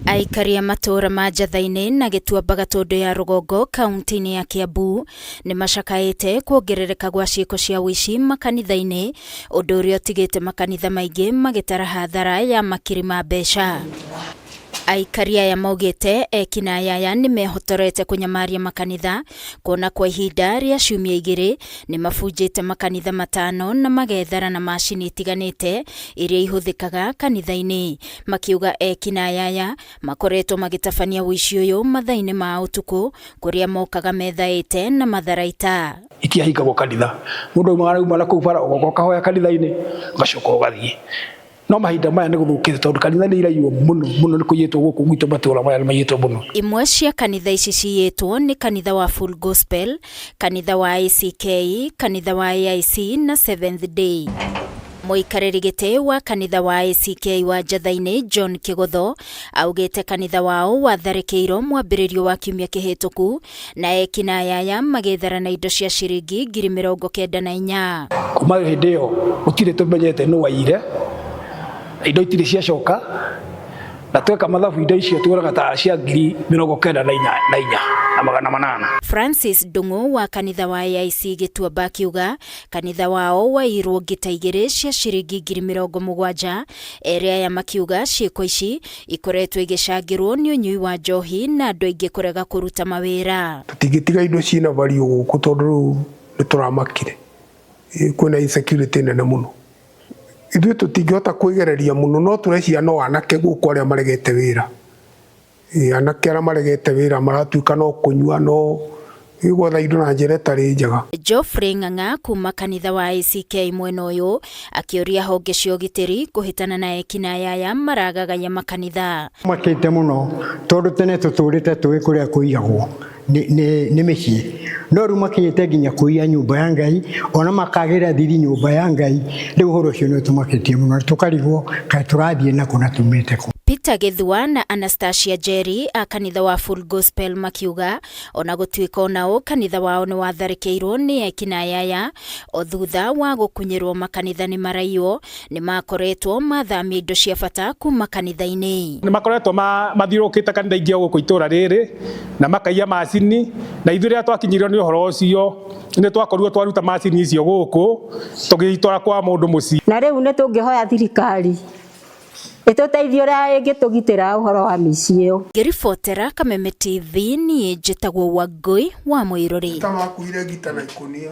Aikari a matũũra ma Njatha-inĩ na Gĩtuamba Gatũndũ ya Rũgongo kaunti-inĩ ya Kiambu nĩ macakaĩte kuongerereka gwa ciĩko cia ũici makanitha-inĩ, ũndũ ũrĩa ũtigĩte makanitha maingĩ magĩtara hathara ya makiri ma mbeca. Aikari aya maugĩte ekinaĩ aya nĩ mehotorete kũnyamaria makanitha kuona kwa ihinda rĩa ciumia 2 nĩ mabunjĩte makanitha 5 na magethara na macini itiganĩte iria ihũthĩkaga kanitha-inĩ. Makiuga ekinaĩ aya makoretwo magĩtabania ũici ũyũ mathaa-inĩ ma ũtukũ kũrĩa mokaga methaĩte na matharaita. Itiahingagwo kanitha, mũndũ aumaga auma na kũu bara ũgoka ũkahoya kanitha-inĩ ũgacoka ũgathiĩ. No mahinda maya nĩ gũthũkĩte tondũ kanitha nĩ iraiywo mũno mũno, nĩ kũiyĩtwo gũkũ gwitũ matũũra maya nĩ maiyĩtwo mũno. Imwe cia kanitha ici ciyĩtwo nĩ kanitha wa Full Gospel, kanitha wa ACK, kanitha wa AIC na Seventh Day. Mũikarĩri gĩtĩ wa kanitha wa ACK wa Njatha-inĩ John Kĩgotho augĩte kanitha wao watharĩkĩirwo mwambĩrĩrio wa kiumia kĩhĩtũku na ekinaĩ aya magĩthara na indo cia ciringi 94,000. Kuma hĩndĩ ĩyo gũtirĩ tũmenyete nũ waiyire, indo itirĩ ciacoka, na tweka mathabu indo icio tuonaga ta cia 94,800. Francis Ndung'u wa kanitha wa AIC Gĩtuamba akiuga kanitha wao waiyirwo ngita 2 cia ciringi 70,000. Erĩ aya makiuga ciĩko ici ikoretwo igĩcangĩrwo nĩ ũnyui wa njohi na andũ aingĩ kũrega kũruta mawĩra. Tũtingĩtiga indo ciĩna value gũkũ tondũ rĩu nĩ tũramakire. Kwĩna insecurity nene mũno. Ithuĩ tũtingĩhota kwĩgereria mũno, no tũreciria no anake gũkũ arĩa maregete wĩra. Anake arĩa maregete wĩra maratuĩka no kũnyua, no gwetha indo na njĩra ĩtarĩ njega. Geoffrey Ng'ang'a kuma kanitha wa ACK mwena ũyũ akĩũria honge cia ũgitĩri kũhĩtana na ekinaĩ aya maragagaya makanitha. Makĩte mũno tondũ tene tũtũrĩte tũĩ kũrĩa kũiyagwo nĩ mĩciĩ, no rĩu makĩte nginya kũiya nyũmba ya Ngai, ona makagĩra thiri nyũmba ya Ngai. Rĩu ũhoro ũcio nĩ ũtũmakĩtie mũno, tũkarigwo kaĩ tũrathiĩ nakũ na tumĩte kũ. Peter Gĩthua na Anastasia Njeri a kanitha wa Full Gospel makiuga ona gũtuĩka onao kanitha wao nĩ watharĩkĩirwo nĩ ekinaĩ aya, o thutha wa gũkunyĩrwo makanitha nĩ maraiywo, nĩ makoretwo mathamia indo cia bata kuma kanitha-inĩ. Nĩ makoretwo mathiũrũrũkĩte kanitha ingĩ o gũkũ itũũra rĩrĩ na makaiya macini, na ithuĩ rĩrĩa twakinyirio nĩ ũhoro ũcio nĩ twakorirwo twaruta macini icio gũkũ tũgĩitwara kwa mũndũ mũciĩ. Na rĩu nĩ tũngĩhoya thirikari ĩtũteithie ũrĩa ĩngĩtũgitĩra ũhoro wa mĩciĩ ĩyo. Ngĩribotera Kameme TV, niĩ njĩtagwo Wangũi wa Mũirũrĩ. Tamakuire ngita na ikũnia.